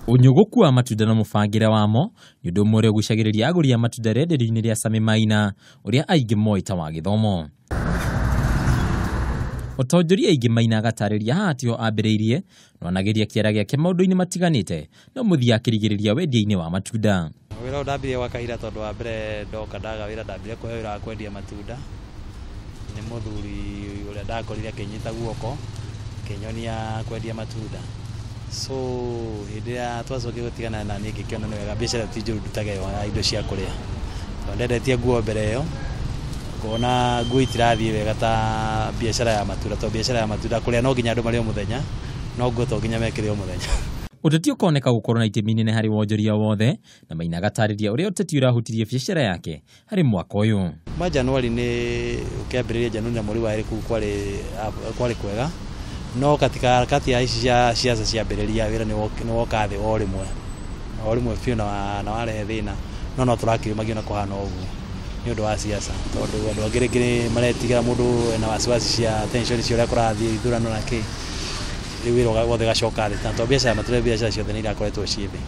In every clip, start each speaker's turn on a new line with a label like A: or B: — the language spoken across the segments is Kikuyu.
A: Ũnyũgũku wa matunda na mũbangĩre wamo nĩ ũndũ ũmwe ũrĩa ũgucagĩrĩria agũri a matunda rĩenderio-inĩ rĩa Sami Maina ũrĩa aingĩ moĩ ta wa gĩthomo. Otonjoria aingĩ Maina agatarĩria haha tiho ambĩrĩirie no anageria kĩara gĩake maũndũ-inĩ matiganĩte no mũthia akĩrigĩrĩria wendia-inĩ wa matunda.
B: Wĩra ũyũ ndambirie gwa kahinda tondũ wa mbere ndoka ndaga wĩra ndambire kũheo wĩra wa kwendia matunda nĩ mũthuri ũrĩa ndakorire akĩnyita guoko akĩnyonia kwendia matunda. So hĩndĩ ĩrĩa twacokire gũtigana na niĩ ngĩkĩona nĩ wega biacara ti njũru ndutage yo ya indo cia kũrĩa tondũ ndendetie nguo mbere ĩyo ngona nguo itirathiĩ wega ta biacara ya matunda tondũ biacara ya matunda kũrĩa no nginya andũ marĩe o mũthenya no nguo to nginya mekĩre o mũthenya.
A: Ũteti ũkoneka gũkorwo na itemi inene harĩ wonjoria wothe na Maina agatarĩria ũrĩa ũteti ũrahutirie biacara yake harĩ mwaka ũyũ.
B: Ma Januari nĩ ũkĩambĩrĩria Januari na mweri wa ĩrĩ kũu kwarĩ kwega no katika harakati ya ici cia siasa ciambĩrĩria wĩra nĩ woka thĩ o rĩmwe biũ na warehe thĩna no tũrakĩrĩmagio na kũhana ũguo nĩ ũndũ wa siasa tondũ andũ angĩ rĩngĩ nĩ maretigĩra mũndũ ena wasiwasi cia tension cia ũrĩa kũrathiĩ ithurano na kĩ rĩu wĩra wothe gacoka thĩ na tondũ biacara matunda biacara ciothe nĩ irakoretwo ciĩ thĩ.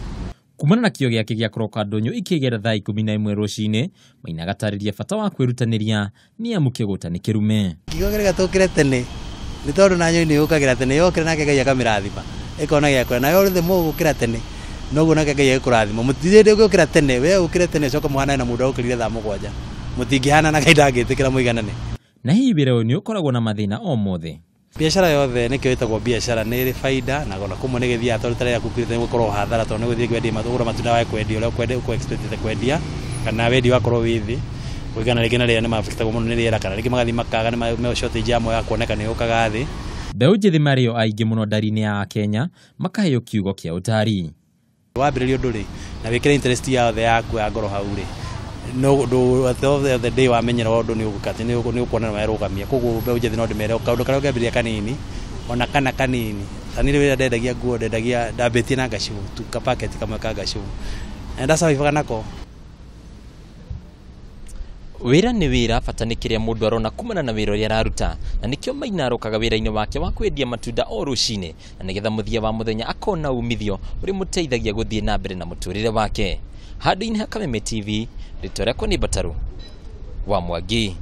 A: Kumana na kĩo gĩake gĩa kũroka ndũnyũ ikĩgera thaa 11 rũcinĩ Maina agatarĩria bata wa kwĩrutanĩria nĩ amu kĩgũta nĩ kĩrume.
B: Kiugo kĩrĩa tũkĩre tene nĩ tondũ na nyoni yũkagĩra tene yokĩra nake Ngai akamĩrathima ĩkona gĩa kũrĩa nayo rĩthĩ mũgũkĩra tene noguo nake Ngai agĩkũrathima mũtirĩ gũkĩra tene we ũkĩre tene ũcoke mũhanane na mũndũ ũkĩrire thaa 7 mũtingĩhanana Ngai ndangĩtĩkĩra mũiganane.
A: Na hihi wĩra ũyũ nĩ ũkoragwo na mathĩna o mothe?
B: Biacara yothe nĩkĩo ĩtagwo biacara nĩ ĩrĩ baida na ona kũmwe nĩ gĩthiaga tondũ ta rĩrĩa kũkĩrĩte gũkorwo hathara tondũ nĩ gũthiĩ kwendia kũgũra matunda wae kwendia ũrĩa ũkũ expect kwendia kana wendia wakorwo wĩ thĩ kũringana rĩngĩ na rĩera nĩ mabatagwo mũno nĩ rĩera kana rĩngĩ magathiĩ makaga nĩ me shortage ya moya ya kuoneka nĩ yũkaga thĩ.
A: Mbeũ njĩthĩ marĩ o aingĩ mũno ndari-inĩ ya Kenya makaheo kiugo kĩa ũtari.
B: Wambĩrĩria ũndũ rĩ na wĩkĩre interest yothe yaku ya ngoro hau rĩ no ũndũ at the end of the day wamenyera ũndũ nĩ ũgũka atĩ nĩ ũkuona nĩ werũgamia koguo mbeũ njĩthĩ no ndĩmere kaũndũ karĩa ũngĩambĩrĩria kanini ona kana kanini ta niĩ rĩrĩa ndendagia nguo ndendagia ndambĩtie na ngacibũ tu ka packet kamwe ka ngacibũ na ndasurvive nako.
A: Wĩra nĩ wĩra bata nĩ kĩrĩa mũndũ arona kumana na wĩra ũrĩa araruta na nĩkĩo Maina arokaga wĩra-inĩ wake wa kwendia matunda o rũcinĩ na nĩgetha mũthia wa mũthenya akona umithio ũrĩa ũmũteithagia gũthiĩ na mbere na mũtũrĩre wake. Handũ-inĩ ha Kameme TV, rĩtwa rĩakwa nĩ Mbataru wa Mwangi.